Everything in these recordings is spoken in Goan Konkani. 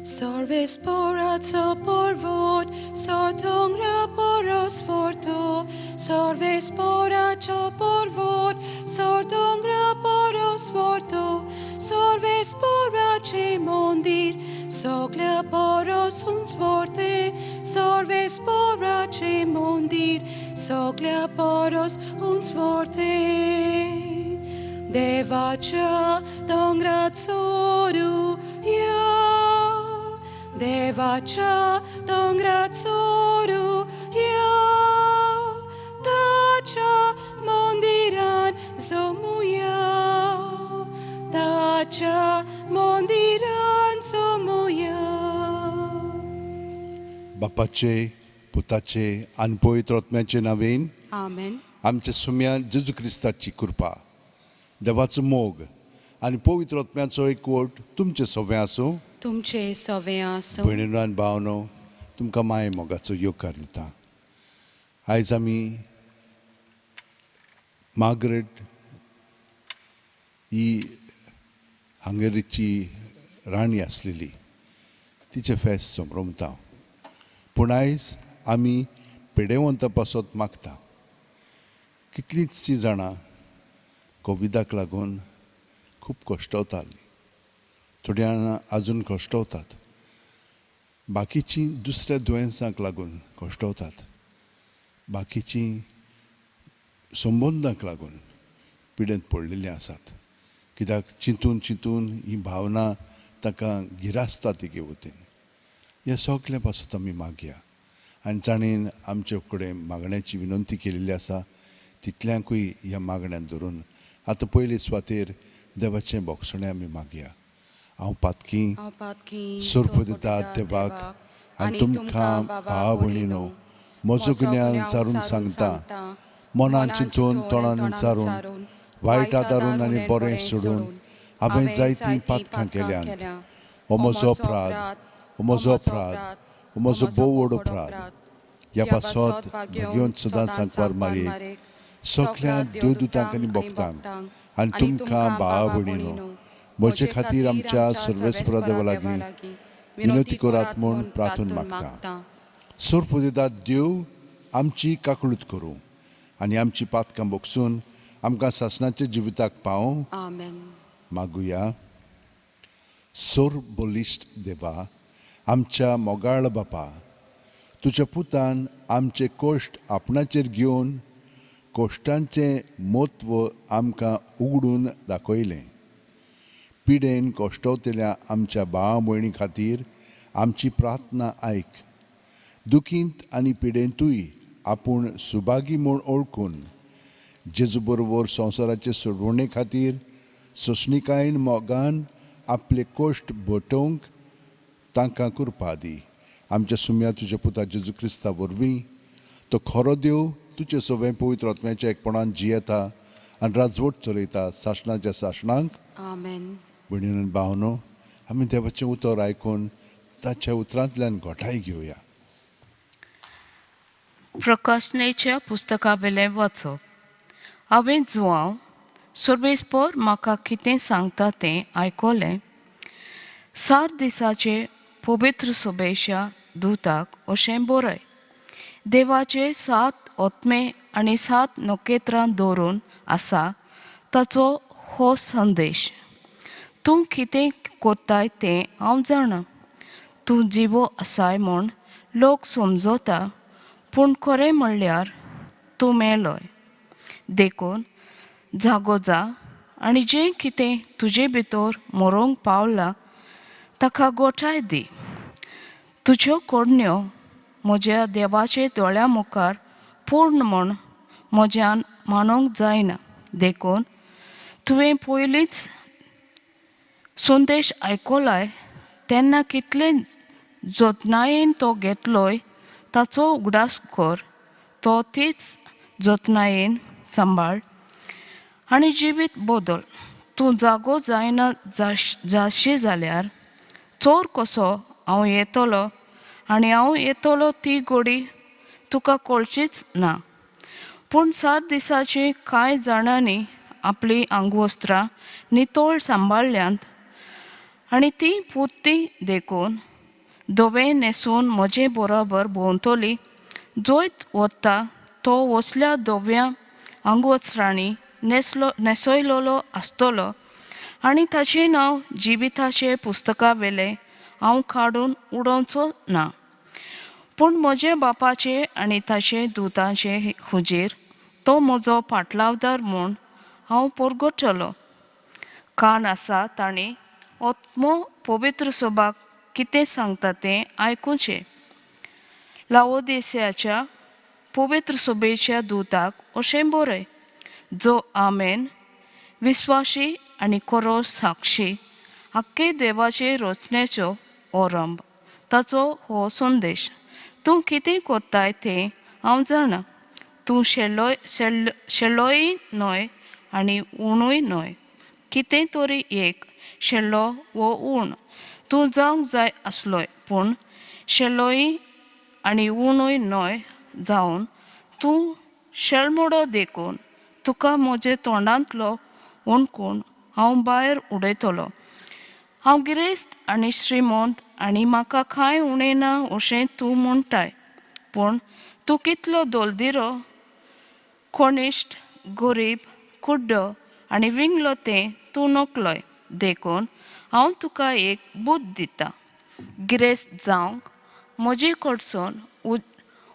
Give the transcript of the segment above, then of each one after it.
Sorvespora porvot, sortongra poros forto, sorvespora porvot, sortongra poros forto, sorvespora mondir, soclea poros uns forte, sorvespora mondir, soclea poros uns forte. Devacha dongrazoru ya, Devacha dongrazoru ya, Tacha mondiran zomuya, Tacha mondiran zomuya. बापाचे पुताचे आनी पवित्र आत्म्याचे नांवेन. आमेन. आमच्या सुम्या जेजू क्रिस्ताची कृपा, देवाचो मोग आनी पवित्र आत्म्याचो एकवट तुमचें सगळें आसूं. तुमचे सवे आसूं. भयणीनो आनी भावनो, तुमकां माय मोगाचो येवकार दिता. आयज आमी मार्गरेट ही हंगेरीची राणी आसलेली तिचें फेस्त समरमता, पूण आयज आमी पेडेवंता पासत मागता. कितलींचशीं जाणां कोविडाक लागून खूब कश्टवतालीं, थोडीं जाणां आजून कश्टवतात, बाकीचीं दुसऱ्या दुयेंसांक लागून कश्टवतात, बाकीचीं संबंदांक लागून पिडेंत पडलेलीं आसात, कित्याक चिंतून चिंतून ही भावना तांकां गिरासता. एके वतीन ह्या सगळ्या पासत आमी मागया आनी जाणेन आमचे कडेन मागण्याची विनंती केलेली आसा तितल्यांकूय ह्या मागण्यांत धरून आतां पयले सुवातेर देवाचें बोगसणें आमी मागया. हांव पातकी हांव पातकी सोर्प दिता देवाक आनी तुमकां भाव भयणीनो म्हजो गुन्यांव विचारून सांगता. मनान चिंतून, तोंडान विचारून, वायट आदारून आनी बरें सोडून हांवें जायतीं पातकां केल्यांत. हो म्हजो अपराध, हो म्हजो अपराध, हो म्हजो भोव व्हड अपराध. ह्या पासत भगेवन सदां सांकवार मारयेक, सगळ्या देवदूतांक आनी भक्तांक आनी तुमकां भाव भयणीनो म्हजे खातीर आमच्या सर्वेस्परा देवा लागीं विनवती करात म्हूण प्रार्थना मागता. सोर्प दितात देव आमची काकळूत करूं आनी आमची पातकां बोगसून आमकां सासणाच्या जिविताक पावोवं. आमेन. मागुया. सोर बलिश्ट देवा, आमच्या मोगाळ बापा, तुज्या पुतान आमचे कश्ट आपणाचेर घेवन कश्टांचें म्हत्व आमकां उगडून दाखयलें. पिडेन कश्टवतल्या आमच्या भाव भयणी खातीर आमची प्रार्थना आयक. दुखींत आनी पिडेंतूय आपूण सुभागी म्हूण ओळखून जेजू बरोबर संवसाराचे सोडवणे खातीर सोंसणिकायेन मोगान आपले कश्ट बटोवंक तांकां कृपा दी. आमच्या सुम्या तुज्या पुता जेजू क्रिस्ता वरवीं. तो खरो देव, तुजे सवें पवित्र आत्म्याच्या एकपणान जियेता आनी राजवट चलयता सासणाच्या सासणांक. आमेन. भयणीन भावनो, आमी देवाचें उतर आयकून ताच्या उतरांतल्यान घटाय घेवया. प्रकाशनेच्या पुस्तकावेलें वाचप. हांवें जुआंव सर्वेस्पर म्हाका कितें सांगता तें आयकलें. सात दिसाचे पवित्र सभेच्या दुताक अशें बरय, देवाचे सात ओत्मे आनी सात नखेत्रां दवरून आसा ताचो हो संदेश. तूं कितें कोत्ताय तें हांव जाणा. तूं जिवो आसाय म्हूण लोक समजता, पूण खरें म्हणल्यार तूं मेलोय. देखून जागो जा आनी जें कितें तुजे भितर मरोंक पावलां ताका गोठाय दी. तुज्यो करण्यो म्हज्या देवाचे दोळ्या मुखार पूर्ण म्हूण म्हज्यान मानूंक जायना. देखून तुवें पयलींच संदेश आयकलाय तेन्ना कितले जतनायेन तो घेतलोय ताचो उगडास कर. तो तीच जतनायेन सांबाळ आनी जिवीत बदल. तूं जागो जायना जाशी जाल्यार चोर कसो हांव येतलो आनी हांव येतलो ती गोडी तुका कळचीच ना. पूण सात दिसाची कांय जाणांनी आपलीं आंगवस्त्रां नितळ सांबाळ्ळ्यांत आनी तीं पुरतीं देखून धवें न्हेसून म्हजे बरोबर भोंवतली. जैत वता तो वसल्या धव्या आंगवस्त्रांनी न्हेसयलेलो आसतलो आनी ताचें नांव जिविताचे पुस्तका वेलें हांव काडून उडोवचो ना, पूण म्हजे बापाचे आनी ताचे दुतांचे हुजीर तो म्हजो पाटलावदार म्हूण हांव परगटतलो. कान आसा तांणी आत्मो पवित्र सभाक कितें सांगता तें आयकुचें. लावोदेसियाच्या पवित्र सभेच्या दुताक अशें बरय, जो आमेन, विस्वाशी आनी खरो साक्षी, आख्खे देवाचे रचनेचो ओरंब, ताचो हो संदेश. तूं कितें करताय तें हांव जाणा. तूं शेल्लोय न्हय आनी उणूय न्हय. कितें तरी एक शेल्लो वो ऊण तूं जावंक जाय आसलोय, पूण शेल्लोय आनी उणूय न्हय जावन तूं शेळमोडो देखून तुका म्हजे तोंडांतलो ओणकून हांव भायर उडयतलो. हांव गिरेस्त आनी श्रीमंत आनी म्हाका कांय उणें ना अशें तूं म्हणटाय, पूण तूं कितलो दोलदिरो, कोणिश्ट, गरीब, कुड्डो आनी विंगलो तें तूं नकलोय. देखून हांव तुका एक बुद्द दितां. गिरेस्त जावंक म्हजे कडसून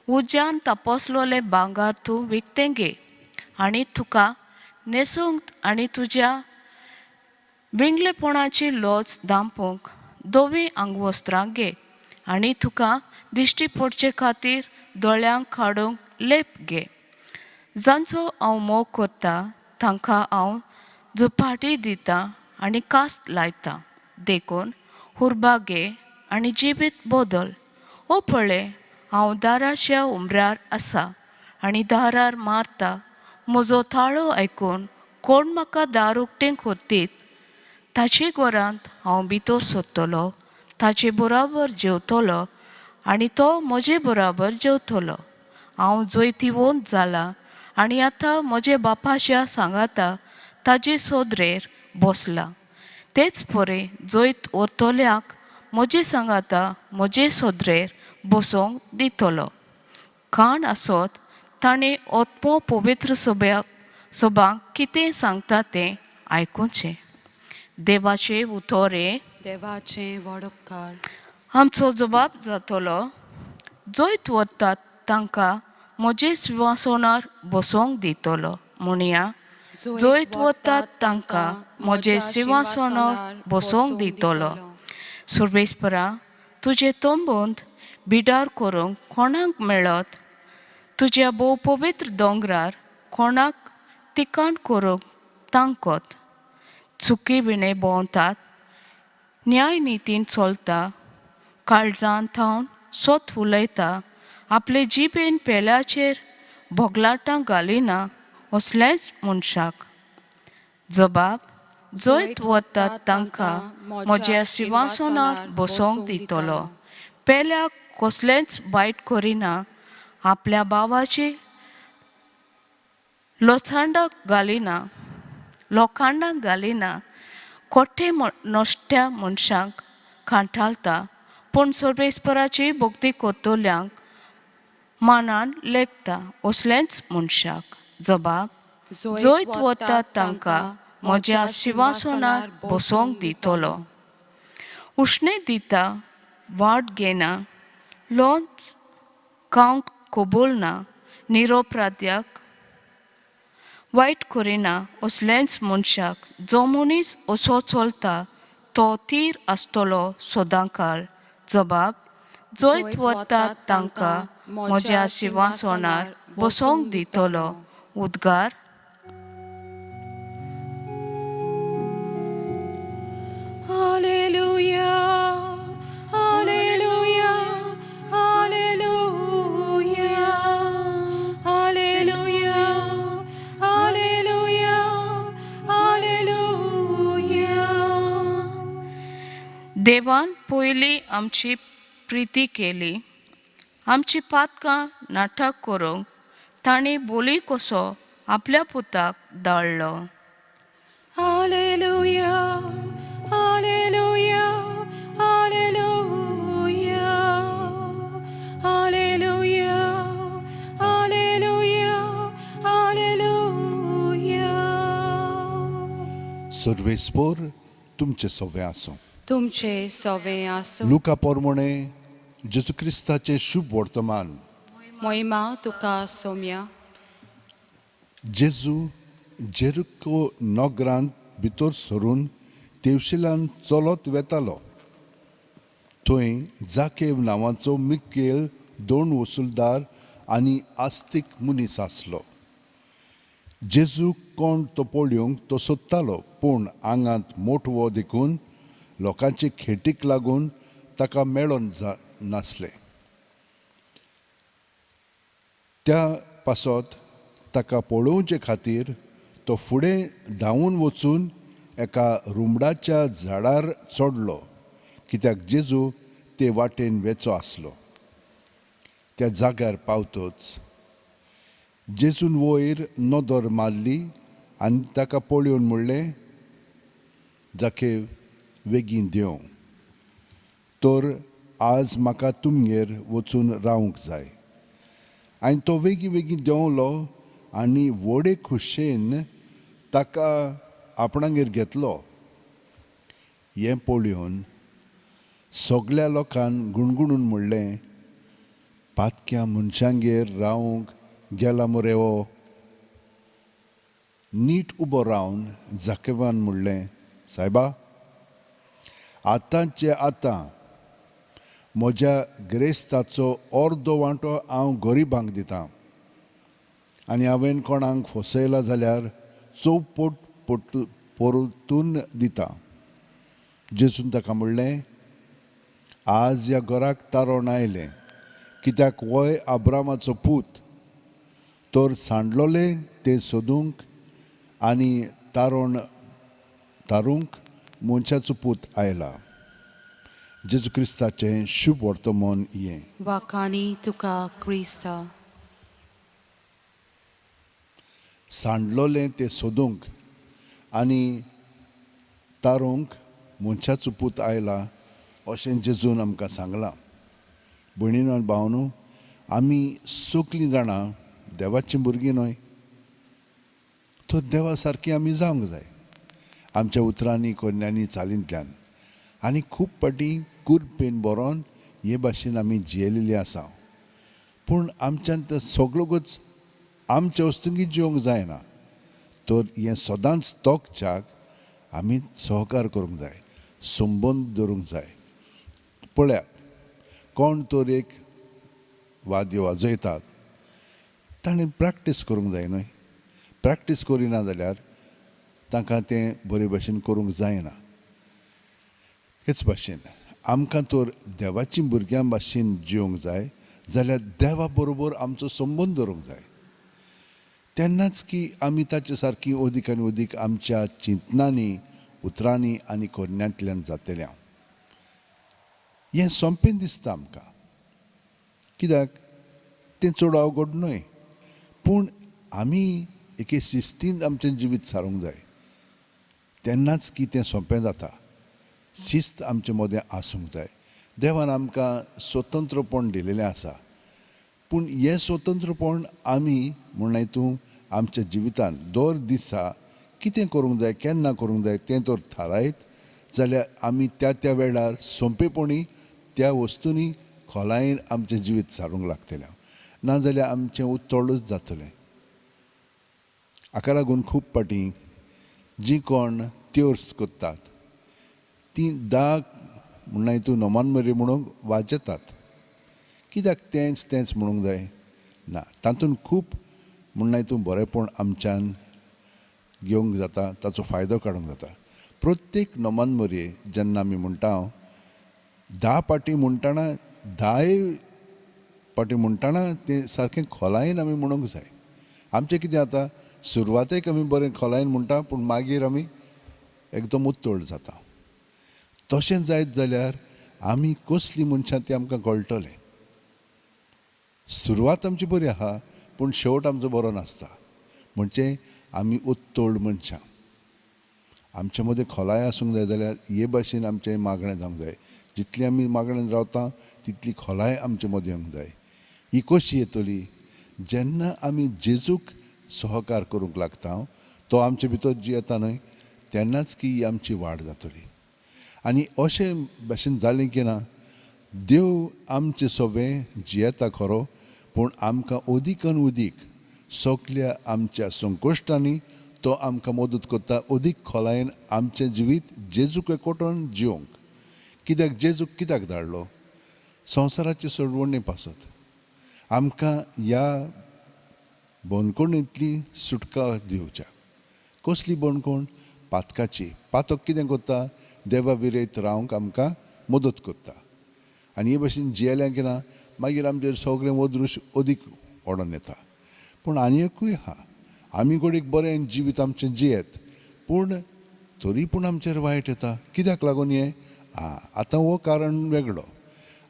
उज्यान तपासलेलें भांगर तूं विकतें घे आनी तुका न्हेसूंक आनी तुज्या विंगलेपणाची लज दांपूंक धवीं आंगवस्त्रां घे आनी तुका दिश्टी पडचे खातीर दोळ्यांक काडूंक लेप घे. जांचो हांव मोग करता तांकां हांव झुपाटी दितां आनी कास्त लायतां. देखून हुर्बा घे आनी जिवीत बदल. ओ पळय, हांव दाराच्या उमऱ्यार आसा आनी दारार मारता. म्हजो ताळो आयकून कोण म्हाका दार उक्तें करतीत ताचे घरांत हांव भितर सरतलो, ताचे बराबर जेवतलो आनी तो म्हजे बराबर जेवतलो. हांव जैतिवंत जाला आनी आतां म्हजे बापाच्या सांगाता ताजे सोदरेर बसला. तेच परी जैत व्हरतल्याक म्हजे सांगाता म्हजे सोदरेर बसोंक दितलो. कान आसत ताणें आत्मो पवित्र सभाक कितें सांगता तें आयकुचें. देवाचें उतर हें. देवाचें व्हड उपकार. आमचो जबाब जातलो, जैत व्हरतात तांकां म्हजे सिंवासनार बसोंक दितलो. म्हणया, जैत व्हरतात तांकां म्हजे सिंवासनार बसोंक दितलो. सर्वेस्परा, तुजे तंबूंत बिडार करूंक कोणाक मेळत? तुज्या भोव पवित्र दोंगरार कोणाक तिकाण करूंक तांकत? चुकी विणें भोंवतात, न्याय नितीन चलता, काळजांत थावन सत उलयता, आपले जिबेन पेल्याचेर भोगलाटां घालिना असलेंच मनशाक. जबाब, जैत व्हरतात तांकां म्हज्या सिंवासनार बसोंक दितलो. पेल्याक कसलेंच वायट करिना, आपल्या भावाची लोचांडाक घालिना, लोखंडाक घालिना, कोठे नश्ट्या मनशांक कांठालता, पूण सर्वेस्पराची भक्ती करतल्यांक मानान लेखता असलेंच मनशाक. जबाब, जैत व्हरतात तांकां म्हज्या सिंवासनार बसोंक दितलो. उश्णें दिता, वाट घेना, लोंच खावंक कबूल ना, निरोपराध्याक वायट करिना असलेंच मनशाक. जो मनीस असो चलता तो थीर आसतलो सदांकाळ. जबाब, जैत व्हरतात तांकां म्हज्या सिंवासनार बसोंक दितलो. उद्गार. Alleluia, Alleluia, Alleluia, Alleluia, Alleluia, Alleluia. देवान पयलीं आमची प्रिती केली, आमची पातकां नाटक करूंक तांणी बोली कसो आपल्या पुताक धाडलो. Alleluia, Alleluia, Alleluia. सर्वेस्पोर तुमचें सवें आसूं. तुमचे सोवे आसूं. लुका पोरमोणे जेजू क्रिस्ताचें शुभ वर्तमान. मोहिमा तुका सोम्या. जेजू जेरुको नगरांत भितर सरून तेवशिल्यान चलत वेतालो. थंय जाकेव नांवाचो मिकेल दोन वसुलदार आनी आस्तीक मनीस आसलो. जेजू कोण तो पळोवंक तो सोदतालो, पूण आंगांत मोटवो देखून लोकांचे खेटीक लागून ताका मेळोन जा नासलें. त्या पासत ताका पळोवचे खातीर तो फुडें धांवून वचून एका रुमडाच्या झाडार चडलो, कित्याक जेजू ते वाटेन वेचो आसलो. त्या जाग्यार पावतच जेजून वयर नदर मारली आनी ताका पळोवन म्हणलें, जाकेव बेगीन देंव, तर आज म्हाका तुमगेर वचून रावंक जाय. आनी तो वेगीं वेगीं देंवलो आनी व्हडे खुशेन ताका आपणागेर घेतलो. हें पळोवन सगल्या लोकान गुणगुणून म्हणलें, पातक्या मनशांगेर रावंक गेला मरे हो. नीट उबो रावन जाकेवान म्हणलें, सायबा, आतांचे आतां म्हज्या ग्रेस्ताचो अर्दो वांटो हांव गरिबांक दितां आनी हांवें कोणाक फसयला जाल्यार चौपट परतून दिता. जेजून ताका म्हणलें, आज ह्या घराक तारण आयलें, कित्याक होय आब्रामाचो पूत. तर सांडलोलें तें सोदूंक आनी तारण तारूंक मनशाचो पूत आयला. जेजू क्रिस्ताचें शुभ वर्तमान हें. वाखानी तुका क्रिस्ता. सांडलोलें तें सोदूंक आनी तारूंक मनशाचो पूत आयला अशें जेजून आमकां सांगलां. भयणीनो आनी भावनो, आमी सगलीं जाणां देवाचीं भुरगीं न्हय, तर देवा सारकीं आमी जावंक जाय आमच्या उतरांनी, कोन्यांनी, चालींतल्यान. आनी खूब फावटी कुरपेन बरोवन हे भाशेन आमी जियेलेली आसा. पूण आमच्यान तें सगळोच आमच्या वस्तुंकी जिवंक जायना, तर हें सदांच तोखच्याक आमी सहकार करूंक जाय, संबंद दवरूंक जाय. पळयात, कोण तर एक वाद्य वाजयतात ताणें प्रॅक्टीस करूंक जाय न्हय. प्रॅक्टीस करिना जाल्यार तांकां तें बरे भाशेन करूंक जायना. हेच भाशेन आमकां तर देवाची भुरग्यां भाशेन जिवंक जाय जाल्यार देवा बरोबर आमचो संबंद दवरूंक जाय. तेन्नाच की आमी ताचे सारकी अदीक आनी अदीक आमच्या चिंतनांनी, उतरांनी आनी करण्यांतल्यान जातले. हें सोंपें दिसता आमकां, कित्याक तें चड अवघड न्हय. पूण आमी एके शिस्तीन आमचें जिवीत सारूंक जाय, तेन्नाच की तें सोंपें जाता. शिस्त आमचे मदें आसूंक जाय. देवान आमकां स्वतंत्रपण दिलेलें आसा, पूण हें स्वतंत्रपण आमी म्हणल्यार तूं आमच्या जिवितांत दर दिसा कितें करूंक जाय, केन्ना करूंक जाय तें तर थारायत जाल्यार आमी त्या त्या वेळार सोंपेपणी त्या वस्तूंनी खोलायेन आमचें जिवीत सारूंक लागतलें, नाजाल्यार आमचें उत्तळूच जातलें. हाका लागून खूब फावटी जीं कोण त्योर्स करतात तीं 10 म्हणल्यार तूं नोमानमरी म्हणूंक वाजेतात. कित्याक तेंच तेंच म्हणूंक जाय ना, तातूंत खूब म्हणल्यार तूं बरेंपण आमच्यान घेवंक जाता, ताचो फायदो काडूंक जाता. प्रत्येक नोमानमरी जेन्ना आमी म्हणटा 10 फावटी म्हणटना, 10 फावटी म्हणटना तें सारकें खोलायेन आमी म्हणूंक जाय. आमचें कितें जाता, सुरवातेक आमी बरें खोलायेन म्हणटा, पूण मागीर आमी एकदम उत्तोळ जाता. तशें जायत जाल्यार आमी कसलीं मनशां ती आमकां कळटलें. सुरवात आमची बरी आहा, पूण शेवट आमचो बरो नासता. म्हणजे आमी उत्तोळ मनशां. आमचे मदें खोलाय आसूंक जाय जाल्यार हे भाशेन आमचें मागणें जावंक जाय. जितली आमी मागणें रावता तितली खोलाय आमचे मदें येवंक जाय. ही कशी येतली, जेन्ना आमी जेजूक सहकार करूंक लागता, तो आमचे भितर जियेता न्हय, तेन्नाच की आमची वाड जातली. आनी अशें भाशेन जालें की ना, देव आमचे सवे जियेता खरो, पूण आमकां अदीक आनी अदीक सगल्या आमच्या संकश्टांनी तो आमकां मदत करता, अदीक खोलायेन आमचें जिवीत जेजूक एकवटून जिवंक. कित्याक जेजूक कित्याक धाडलो? संवसाराचे सोडवणे पासत, आमकां ह्या बंदखणींतली सुटका दिवच्या. कसली बंदखण? पातकाची. पातक कितें करता? देवा विरयत रावंक आमकां मदत करता. आनी हे भाशेन जियेलें की ना मागीर आमचेर सगळें अदृश्य अदीक ओडोन येता. पूण आनी एकूय आहा, आमी घडयेक बरें जिवीत आमचें जियेत, पूण तरी पूण आमचेर वायट येता. कित्याक लागून हें? आं, आतां हो कारण वेगळो.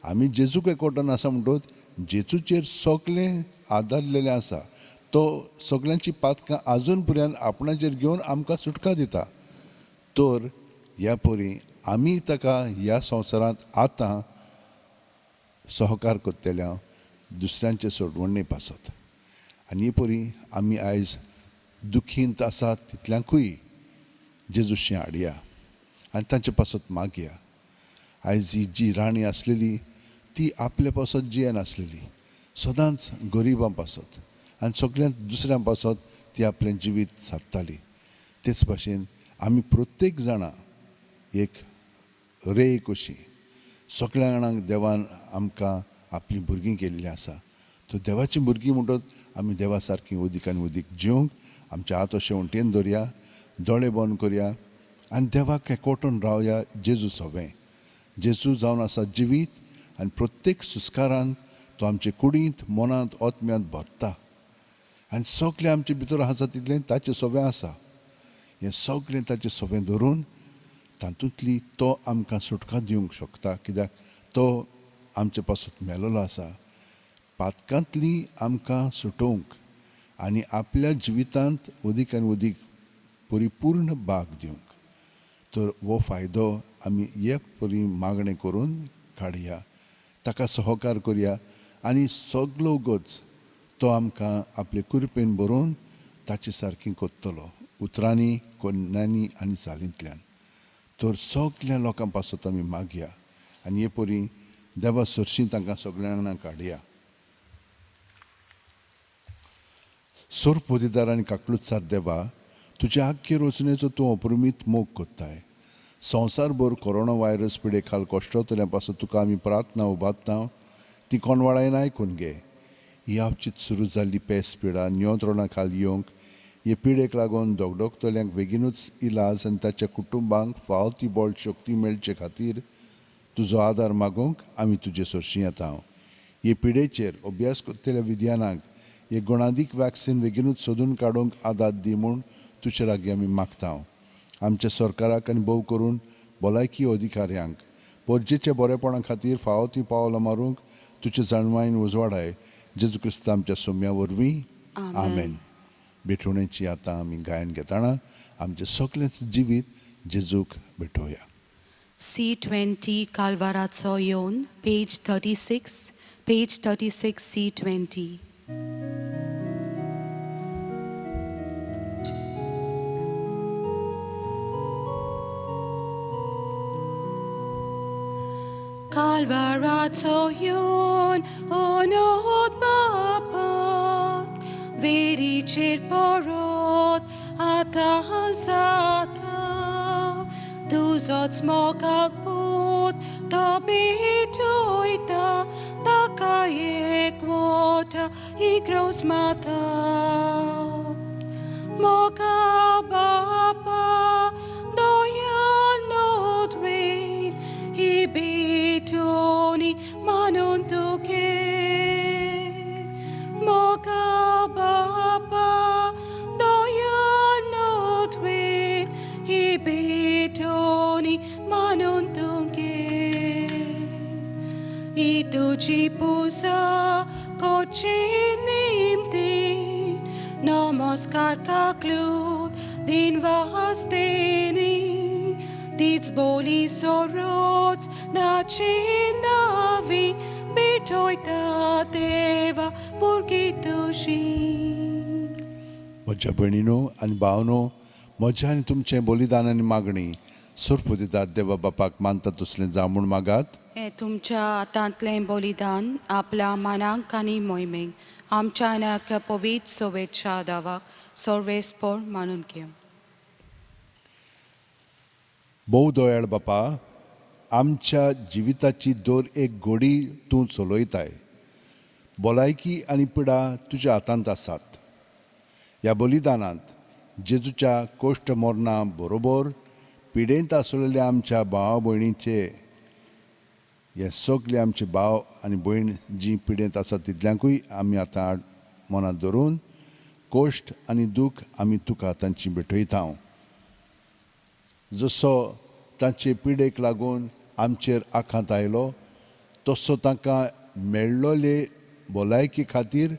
आमी जेजूक एकवटन आसा म्हणटकच जेजूचेर सगळें आदारलेलें आसा. तो सगल्यांची पातकां आजून पर्यंत आपणाचेर घेवन आमकां सुटका दिता. तर ह्या परी आमी ताका ह्या संवसारांत आतां सहकार करतल्या दुसऱ्यांचे सोडवणे पासत. आनी हे परी आमी आयज दुखींत आसा तितल्यांकूय जेजूशी हाडया आनी तांचे पासत मागया. आयज ही जी राणी आसलेली ती आपले पासत जियेनासलेली, सदांच गरिबां पासत आनी सगळ्यांत दुसऱ्यां पासत ती आपलें जिवीत सादताली. तेच भाशेन आमी प्रत्येक जाणां एक रे कशी सगळ्या जाणांक देवान आमकां आपलीं भुरगीं केल्लीं आसा. तर देवाचीं भुरगीं म्हणटच आमी देवा सारकीं उदीक आनी उदीक जिवंक आमच्या हात अशें वण्टेन दवरया, दोळे बंद करया आनी देवाक एकवटून रावया. जेजू सवें जेजू जावन आसा जिवीत आनी प्रत्येक सुस्कारान तो आमचे कुडींत, मनांत, आत्म्यांत भरता आनी सगळें आमचे भितर आसा तितलें ताचें सवें आसा. हें सगळें ताचें सवें धरून तातूंतली तो आमकां सुटका दिवंक शकता. कित्याक तो आमचे पासून मेलोलो आसा पातकांतली आमकां सुटोवंक आनी आपल्या जिवितांत अदीक आनी अदीक परिपूर्ण भाग दिवंक. तर हो फायदो आमी एक परी मागणें करून काडया, ताका सहकार करया आनी सगलो गच तो आमकां आपले कृपेन बरोवन ताचे सारकी करतलो, उतरांनी, कोन्यांनी आनी चालींतल्यान. तर सगल्या लोकां पासत आमी मागया आनी हे परी देवा सरशीं तांकां सगळ्यांक काडया. सोरपोदीदार आनी काकलुत्सार देवा, तुज्या आख्खे रचनेचो तूं अपरिमीत मोग करताय. संवसारभर कोरोना व्हायरस पिडे खाल कश्टतल्या पासून तुका आमी प्रार्थना उबारता, ती कोणवाळायन आयकून घे. ही आवचीत सुरू जाल्ली पेस पिडा नियंत्रणा खाल येवंक, हे पिडेक लागून दोगडोगतल्यांक बेगीनूच इलाज आनी ताच्या कुटुंबांक फाव ती बळ शक्ती मेळचे खातीर तुजो आदार मागूंक आमी तुजे सरशीं येता. हे पिडेचेर अभ्यास करतल्या विज्ञानाक हे गुणादीक वॅक्सिन बेगीनूच सोदून काडूंक आदार दी म्हूण तुजे लागीं आमी मागता. आमच्या सरकाराक आनी भोव करून भलायकी अधिकाऱ्यांक परजेच्या बरेपणा खातीर फावो ती पावलां मारूंक तुजे जाणवायन उजवाडाय. जेजू क्रिस्त आमच्या सोम्या वरवीं, आमेन. भेटवणेची आतां आमी गायन घेतना आमचें सगळेंच जिवीत जेजूक भेटोवया. C20 कालवाराचो येवन, पेज 36, पेज 36 C20. कालवाराचो येवन अनोद बापा वेरीचेर परत आतां जाता. तुजोच मोगाल पूत तो भेटयता, ताका एकवटा इग्रोज माता. मोगाल बापा दयान नोदवेन ही भेटवणी मानून तुगे. मोगाल बापा दयान नोदवेन ही भेटवणी मानून तुगे. ही तुजी पुजा करची निमतीन, नमस्कार काकलूत दिन वास्तेनी, तीच बोली सरोच नाची नावी भेटयता देवा भुरगीं तुजी. म्हज्या भयणीनो आनी भावनो, म्हजें आनी तुमचें बलिदान आनी मागणी सोरपुदितात देवा बापाक मानता तसलें जावं म्हूण मागात. हें तुमच्या हातांतलें बलिदान आपल्या मानाक आनी मोहिमेक आमच्या आनी पवित्र सोवेच्या दावाक सर्वेस्पोर मानून घेवं. भोव दयाळ बापा, आमच्या जिविताची दर एक घडी तूं चलयताय. भलायकी आनी पिडा तुज्या हातांत आसात. ह्या बलिदानांत जेजूच्या कोश्ट मरणा बरोबर पिडेंत आसलेल्या आमच्या भावा भयणीचे हे सगळे आमचे भाव आनी भयण जी पिडेंत आसात तितल्यांकूय आमी आतां मनांत धरून कोश्ट आनी दूख आमी तुका तांची भेटयता. जसो तांचे पिडेक लागून आमचेर आखांत आयलो तसो तांकां मेळ्ळोले भलायके खातीर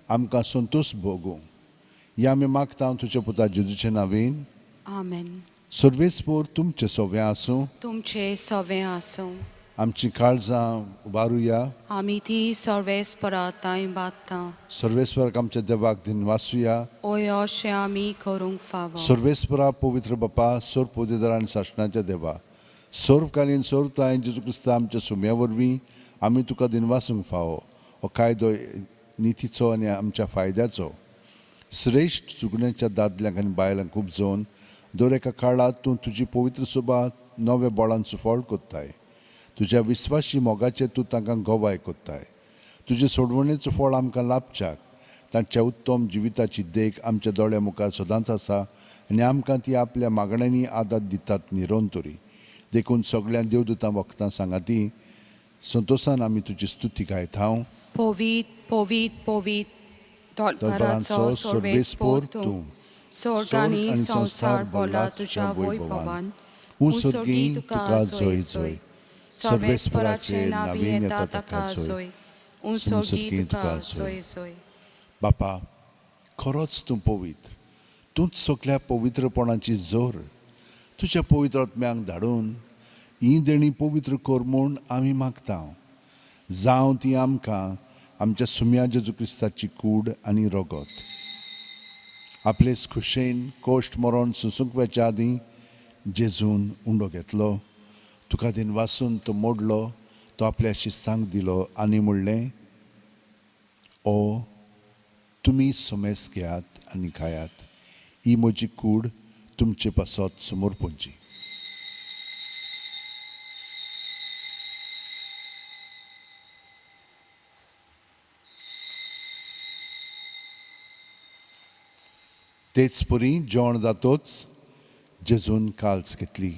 आमकां संतोश भोगूं हें आमी मागता तुज्या पुता जेजूचे नांवेन. आमेन. सर्वेस्पोर तुमचें सोवें आसूं. तुमचे सवें आसूं. आमची काळजां उबारुया. आमी ती सर्वेस्परा तांय बादता. सर्वेस्पराक आमच्या देवाक दिनवासुया. ओय अशें आमी करूंक फावो. सर्वेस्परा पवित्र बापा, सर्व पोदेदार आनी सासणाच्या देवा, सर्वकालीन सर्वताय जेजू क्रिस्ता आमच्या सुम्या वरवीं आमी तुका दिनवासूंक फावो. हो कायदो नितीचो आनी आमच्या फायद्याचो. श्रेश्ठ सुगण्याच्या दादल्यांक आनी बायलांक उपजोवन दर एका काळांत तूं तुजी पवित्र सभा नव्या बळान सुफळ कोत्ताय. तुज्या विस्वाशी मोगाचेर तूं तांकां गवाय कोत्ताय. तुजे सोडवणेचो फळ आमकां लाभच्याक तांच्या उत्तम जिविताची देख आमच्या दोळ्या मुखार सदांच आसा आनी आमकां ती आपल्या मागण्यांनी आदार दितात निरंतरी. देखून सगळ्या देवदूतां वखदां सांगाती संतोसान आमी तुजी स्तुती गायता. पवीत पवीत पवीत दरबारांचो सर्वेस्पोर तूं, स्वर्ग आनी संवसार भरला तुज्या वैभवान. उंसर्गी तुका जय जय. सर्वेस्पराचे नावीन येता ताका जय. उंसर्गी तुका जय जय. बापा, खरोच तूं पवित्र, तूंच सगल्या पवित्रपणाची जोर. तुज्या पवित्र आत्म्यांक धाडून ही देणी पवित्र कर म्हूण आमी मागता. जावं ती आमकां आमच्या सुम्या जेजू क्रिस्ताची कूड आनी रगत. आपलेच खुशेन कोश्ट मरण सोंसूंक वेच्या आदीं जेजून उंडो घेतलो, तुका दिनवासून तो मोडलो, तो आपल्या शिस्तांक दिलो आनी म्हणलें, ओ तुमी समेस घेयात आनी खायात, ही म्हजी कूड तुमचे पासत समर्पणची. तेच परी जेवण जातोच जेजून काल्स घेतली,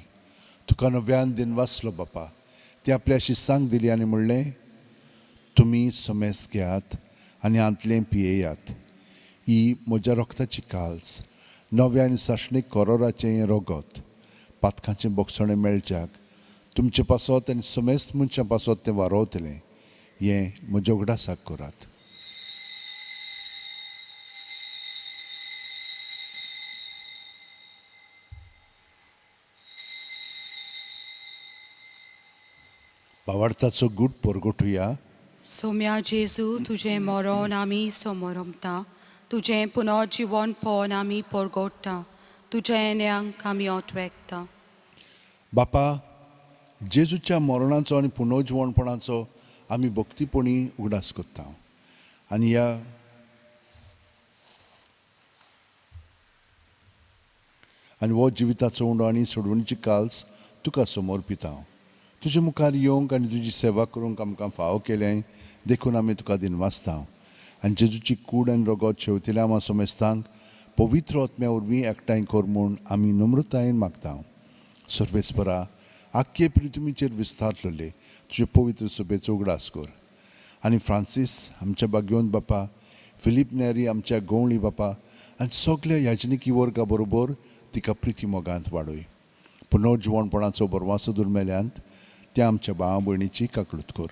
तुका नव्यान दिनवासलो बापा, ती आपल्या शिस्तांक दिली आनी म्हणलें, तुमी समेस घेयात आनी हांतलें पियेयात, ही म्हज्या रक्ताची काल्स, नव्या आनी सासणीक कोरोराचें हें रगत, पातकांचें बोगसणें मेळच्याक तुमचे पासत आनी समेस्त मनशां पासत तें वारोवतलें, हें म्हज्या उगडासाक करात. भावार्थाचो गूट परगटुया. सोम्या जेजू, तुजें मरण आमी समोरमता, तुजें पुनर्जिवनपण आमी परगोडटा, तुज्या येण्यांक आमी ओटवेकता. बापा, जेजूच्या मरणाचो आनी पुनर्जिवणपणाचो आमी भक्तीपणी उगडास करता आनी ह्या आनी हो जिविताचो उंडो आनी सोडवणीची काल्स तुका समर्पिता. तुजे मुखार येवंक आनी तुजी सेवा करूंक आमकां फावो केलें देखून आमी तुका दिनवासता. आनी जेजूची कूड आनी रगत शेवतिल्या आमा समेस्तांक पवित्र आत्म्या वरवीं एकठांय कर म्हूण आमी नम्रतायेन मागता. सर्वेस्परा, आख्खे पृथ्वीचेर विस्तारलेले तुजे पवित्र सभेचो उगडास कर आनी फ्रांसीस आमच्या बागेवन बापा, फिलीप नेरी आमच्या गवळी बापा आनी सगल्या याजनिकी वर्गा बरोबर तिका प्रिती मोगांत वाडय. पुनर्जिवणपणाचो बरवासो दुर्मेल्यांत त्या आमच्या भावा भयणीची काकळूत कर.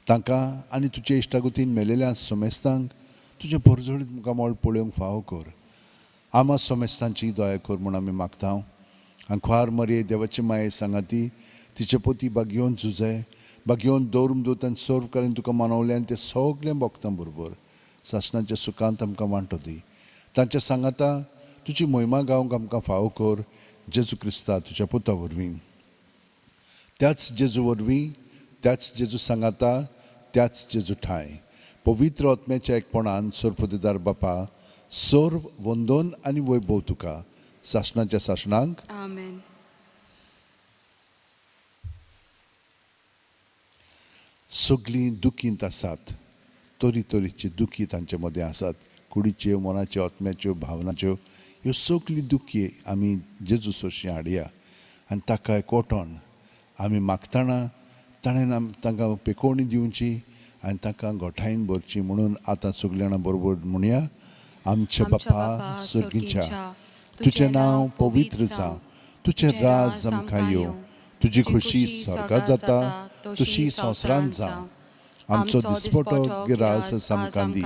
तांकां आनी तुजे इश्टागतीन मेलेल्या समेस्तांक तुजें परजळीत मुखामळ पळोवंक फावो कर. आमा समेस्तांची दया कर म्हूण आमी मागता. आंकवार मरये देवाची माये सांगाती तिचे पोती बागयोवन झुजे बागयोवन दवरून आनी सर्व करून तुका मनवलें आनी ते सगळें भोगतां बरोबर सासणाच्या सुखांत आमकां वांटो दी. तांच्या सांगाता तुजी मोहिमा गावंक आमकां फावो कर, जेजू क्रिस्ता तुज्या पुता वरवीं. त्याच जेजू वरवीं, त्याच जेजू सांगाता, त्याच जेजू ठांय, पवित्र आत्म्याच्या एकपणान सरपतीदार बापा, सर्व वंदन आनी वैभव तुका सासणाच्या सासणांक. आमेन. सगळीं दुखींत आसात, तरी तरेची दुखी तांचे मदें आसात, कुडीच्यो, मनाच्यो, आत्म्याच्यो, भावनाच्यो. ह्यो सगळी दुखी आमी जेजू सरशीं हाडया आनी ताका एकवटोन आमी मागतना ताणें तांकां पेकोवणी दिवची आनी तांकां गोठायेन भरची. म्हणून आतां सगळीं जाणां बरोबर म्हणया, आमच्या बापा सर्गीच्या, तुजें नांव पवित्र जावं, तुजें राज आमकां येवं, तुजी खोशी स्वर्गात जाता तशी संवसारांत जावं. आमचो दिसपटो गिरास आमकां दी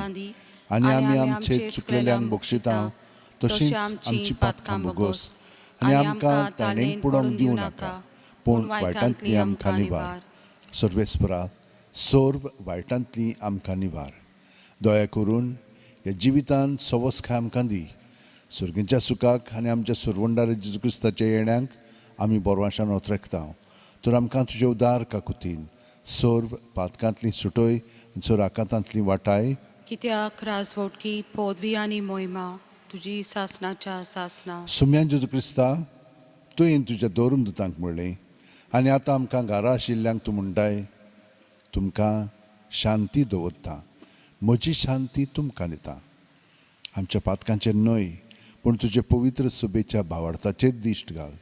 आनी आमी आमचे चुकलेल्यांक बक्षिता तशींच आमची पातकां भोगोस आनी आमकां ताणेंक पुडोवंक दिवं नाका, पूण वायटांतली आमकां निवार. सर्वेस्परा, सर्व वायटांतली आमकां निवार. दया करून ह्या जिवितांत सवस्काय आमकां दी. सर्गीच्या सुखाक आनी आमच्या सुरवंडार जेजू क्रिस्ताच्या येण्याक आमी बोरवाशान ओतरेकता. तर आमकां तुजे उदार काकुतीन सर्व पातकांतली सुटय, सर्व आकांतांतली वाटाय. कित्याक राजवटकी, पदवी आनी मोहिमा तुजी सासणाच्या सासना. सुम्यान जेजू क्रिस्ता, तुवें तुज्या दवरून दुतांक म्हणलें आनी आतां आमकां घरा आशिल्ल्यांक तूं म्हणटाय, तुमकां शांती दवरता, म्हजी शांती तुमकां दिता. आमच्या पातकांचेर न्हय, पूण तुजे पवित्र सुबेच्या भावार्थाचेर दिश्ट घाल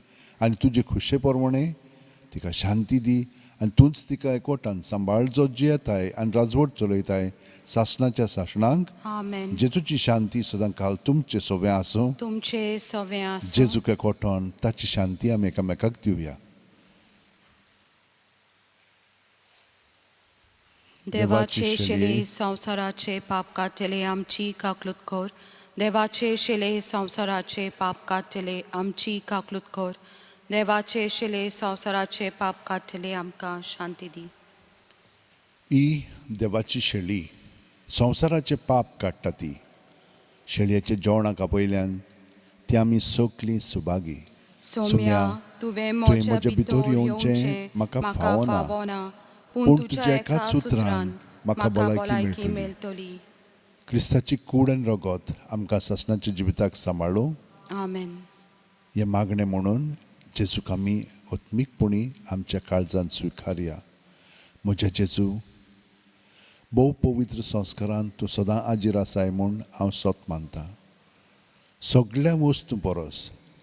आनी तुजे खुशे प्रमाणे तिका शांती दी आनी तूंच तिका एकवटान सांबाळ, जो जियेताय आनी राजवट चलयताय सासणाच्या सासणांक. आमेन. जेजूची शांती सदां काल तुमचे सोवें आसूं. तुमचे सोवें आसूं. जेजूक एकवटान ताची शांती आमी एकामेकाक दिवया. देवाचे शेले संवसाराचे पाप काडटले आमची काकलूत कर. देवाचे शेले संवसाराचे पाप काडटले आमची काकलूत कर. देवाचे शेले संवसाराचे पाप काडटले आमकां शांती दी. ही देवाची शेळी संवसाराचे पाप काडटा. ती शेळयेच्या जेवणाक आपयल्यान ती आमी सगळीं सुभागी. सोम्या, तुवें म्हज्या भितर येवचें म्हाका फावना, पूण तुज्या एकाच उतरान म्हाका भलायकी मेळटली. क्रिस्ताची कूड आनी रगत आमकां सासणाच्या जिविताक सांबाळूं. आमेन. हें मागणें म्हणून जेजूक आमी आत्मीकपणी आमच्या काळजान स्विकारया. म्हज्या जेजू, भोव पवित्र संस्कारान तूं सदां आजीर आसाय म्हूण हांव सत मानतां. सगळ्या वस्तूं परस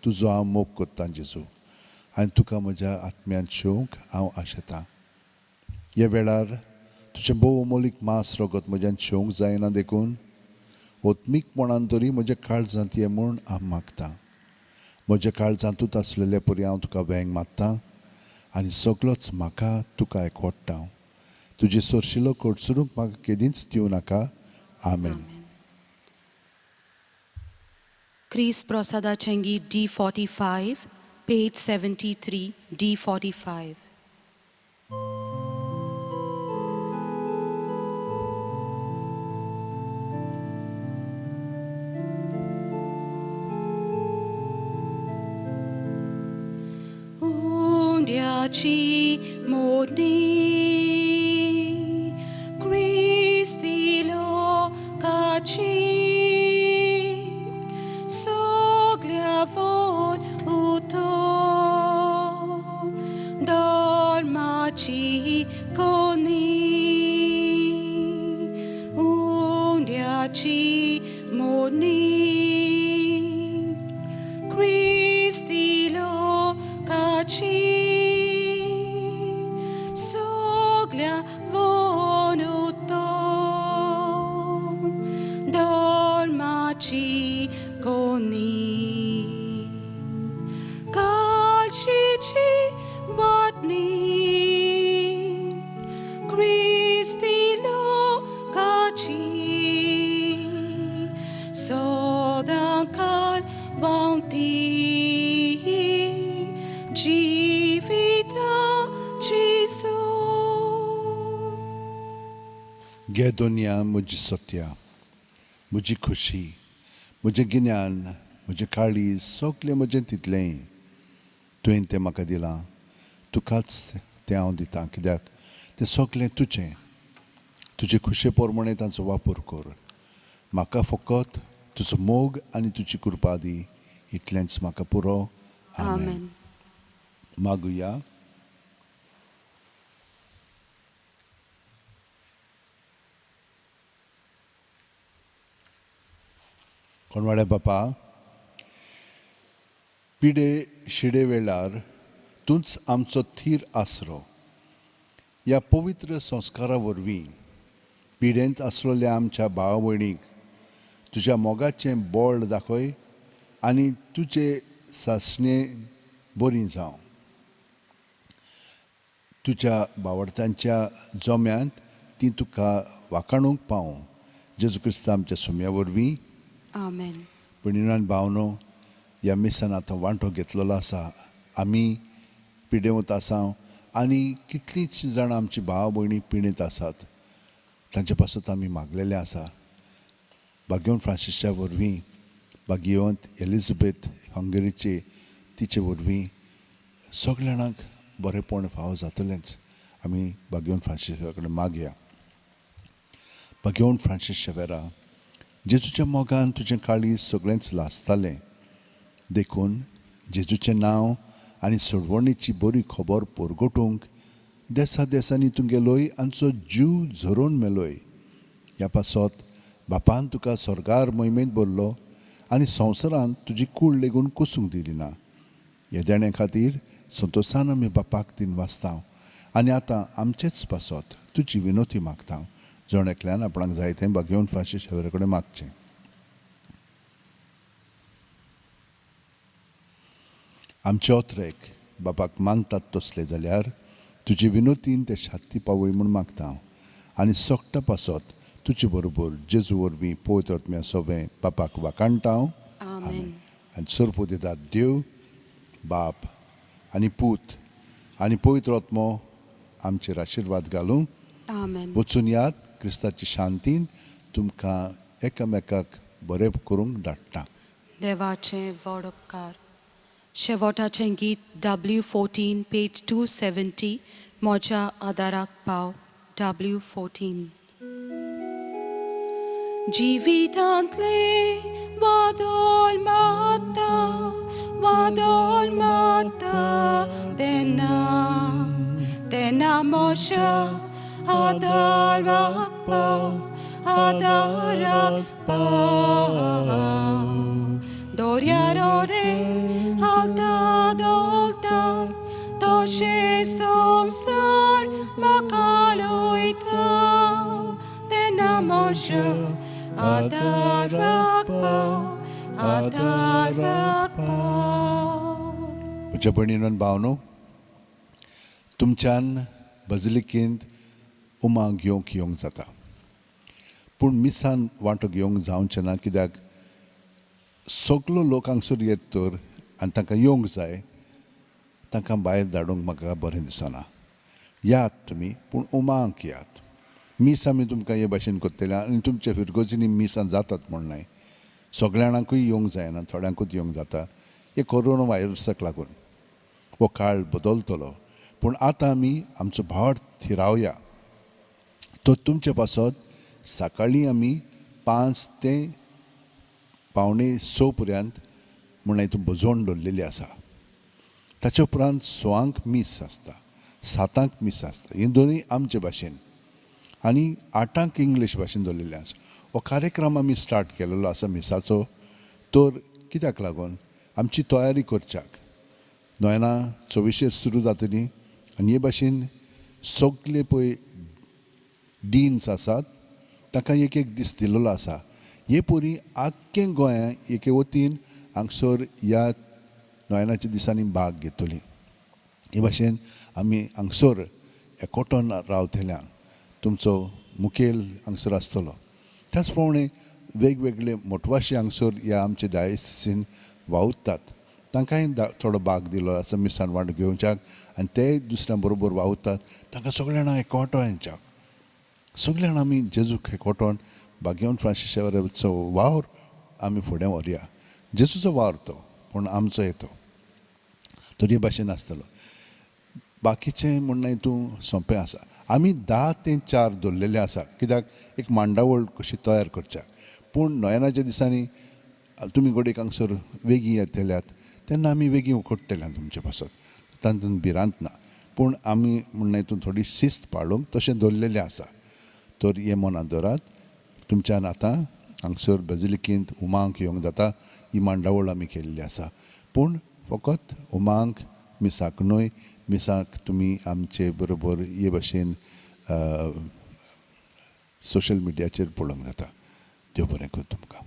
तुजो हांव मोग करतां जेजू, आनी तुका म्हज्या आत्म्यान शेवंक हांव आशेतां. ह्या वेळार तुजें भोव अमोलीक मांस रगत म्हज्यान शेवंक जायना, देखून आत्मीकपणान तरी म्हज्या काळजांत ये म्हूण हांव मागतां. म्हज्या काळजांतूच आसलेले परी हांव तुका वेंग मारतां आनी सगळोच म्हाका तुका एकवट्टा. तुजे सोरशिलो कडसरूंक म्हाका केदींच दिवं नाका. आमेन. क्रिस्त प्रसादाचें गीत D45, page 73, D45. Undiaci morni, Christi locaci, soglia von uto, dormaci coni, undiaci morni, Christi locaci, soglia vonuto, dormaci coni, calcici batni, Christi locaci, sodan cal bounty, Jivita Jesu. घे दुनिया म्हजी सत्या, म्हजी खुशी, म्हजें गिन्यान, म्हजें काळीज, सगलें म्हजें तितलेंय तुवें तें म्हाका दिलां, तुकाच तें हांव दितां, कित्याक तें सगलें तुजें. तुजे खुशे प्रमाणें तांचो वापर कर. म्हाका फकत तुजो मोग आनी तुजी कृपा दी, इतलेंच म्हाका पुरो. आमेन. मागुया. कोणवाड्या बापा, पिडे शिडे वेळार तूंच आमचो थीर आसरो. ह्या पवित्र संस्कारा वरवीं पिडेंत आसलेल्या आमच्या भाव भयणीक तुज्या मोगाचें बळ दाखय आनी तुजे सासणे बरी जावं. तुज्या बावडतांच्या जम्यांत ती तुका वाखाणूंक पावूं. जेजू क्रिस्ता आमच्या सुम्या वरवीं. आमेन. भयणीन भावनो, ह्या मिसान आतां वांटो घेतलेलो आसा. आमी पिडेवत आसा आनी कितलींच जाणां आमची भाव भयणी पिडेंत आसात, तांचे पासत आमी मागलेलें आसा. भाग्यवंत फ्रांसीसच्या वरवीं, भाग्यवंत एलिझाबेथ हंगेरीचे तिचे वरवीं सगल्या जाणांक बरेंपण फावो जातलेंच. आमी भाग्यवंत फ्रांसीसा कडेन मागया. भाग्यवंत फ्रांसीस शेवेरा, जेजूच्या मोगान तुजें काळीज सगळेंच लासतालें, देखून जेजूचें नांव आनी सोडवणीची बरी खबर परगटूंक देसा देसांनी तूं गेलोय आमचो जीव झरोवन मेलोय. ह्या पासत बापान तुका स्वर्गार मोहिमेंत भरलो आनी संवसारांत तुजी कूड लेगून कुसूंक दिली ना. ह्या देण्या खातीर संतोशान आमी बापाक दिन वाचता आनी आतां आमचेच पासत तुजी विनोती मागता. जण एकल्यान आपणाक जाय तें भाग्यवंत फ्रांसीस शेवेरा कडेन मागचें. आमचे ओत्रेक बापाक मानतात तसले जाल्यार तुजे विनोतीन ते शांती पावय म्हूण मागता हांव आनी सोकटा पासत तुजे बरोबर जेजू वरवीं पवित्र आत्म्या सोवें बापाक वाखाणटा हांव. आमेन. आनी सोरपू दितात देव बाप आनी पूत आनी पवित्र आत्मो आमचेर आशिर्वाद घालूं. आमेन. वचून यात क्रिस्ताची शांतीन तुमकां एकामेकाक बरें करूंक धाडटा. देवाचें व्हड उपकार. शेवटाचें गीत W14 page 270, म्हज्या आदाराक पाव. W14. जिवितांतलें वादळ माता, वादळ माता तेन्ना, तेन्ना म्हज्या आदाराक पाव, आदाराक पाव. दर्यार रे हालता धोलता तशें संवसार म्हाका लयता, तेन्ना म्हज्या आदाराक पाव, आदाराक पाव. म्हज्या भयणीन आनी भावनो, तुमच्यान बजलिकेंत उमा घेवंक येवंक जाता, पूण मिसान वांटो घेवंक जावचें ना, कित्याक सगलो लोक हांगसर येत तर आनी तांकां येवंक जाय, तांकां भायर धाडूंक म्हाका बरें दिसना. यात तुमी, पूण उमांक यात. मीस आमी तुमकां हे भाशेन करतले आनी तुमच्या फिरगोजींनी मिसां जातात म्हूण न्हय, सगळ्या जाणांकूय येवंक जायना, थोड्यांकूच येवंक जाता. हे कोरोना व्हायरसाक लागून हो काळ बदलतलो, पूण आतां आमी आमचो भावार्थ थिरावया. तो तुमचे पासत सकाळीं आमी 5 ते 5:45 पर्यंत म्हूण हितून भजवण दवरलेली आसा. ताचे उपरांत 6 मीस आसता, 7 मीस आसता, ही दोनूय आमचे भाशेन, आनी 8 इंग्लीश भाशेन दवरलेलें आसा. हो कार्यक्रम आमी स्टार्ट केलेलो आसा मिसाचो, तर कित्याक लागून आमची तयारी करच्याक नोयना 24 सुरू जातली आनी हे भाशेन सगळे पळय डीन्स आसात तांकां एक एक दीस दिल्लो आसा. हे परी आख्खें गोंया एके वतीन हांगसर ह्या नोयनाच्या दिसांनी भाग घेतली. हे भाशेन आमी हांगसर एकवटून रावतल्यान तुमचो मुखेल हांगसर आसतलो. त्याच प्रमाणे वेगवेगळे मोटवाशी हांगसर ह्या आमच्या डायसीन वावुरतात, तांकांय थोडो भाग दिलो आसा मिसान वांटो घेवच्याक आनी ते दुसऱ्यां बरोबर वावुरतात, तांकां सगळ्या जाणां एकवटो येवच्याक. सगळ्या जाणां आमी जेजूक एकवटोन भाग्यवंत फ्रांसीस शेवराचो वावर आमी फुडें व्हरया. जेजूचो वावर तो, पूण आमचो येतो तरी भाशेन आसतलो. बाकीचें म्हणणें तूं सोंपें आसा. आमी 10 ते 4 दवरलेलें आसा कित्याक एक मांडावळ कशी तयार करच्याक. पूण नोयेनाच्या दिसांनी तुमी घडयेक हांगसर वेगीं येतल्यात तेन्ना आमी वेगीं उकडटले तुमचे पासत, तातूंत भिरांत ना. पूण आमी म्हणणें हितून थोडी शिस्त पाळूंक तशें दवरलेलें आसा. तर हें मनांत दवरात. तुमच्यान आतां हांगसर बेजिलिकेंत उमांक येवंक जाता, ही मांडावळ आमी केल्ली आसा. पूण फकत उमांक मिसाक न्हय, मिसाक तुमी आमचे बरोबर हे भाशेन सोशल मिडियाचेर पळोवंक जाता. देव बरें करूं तुमकां.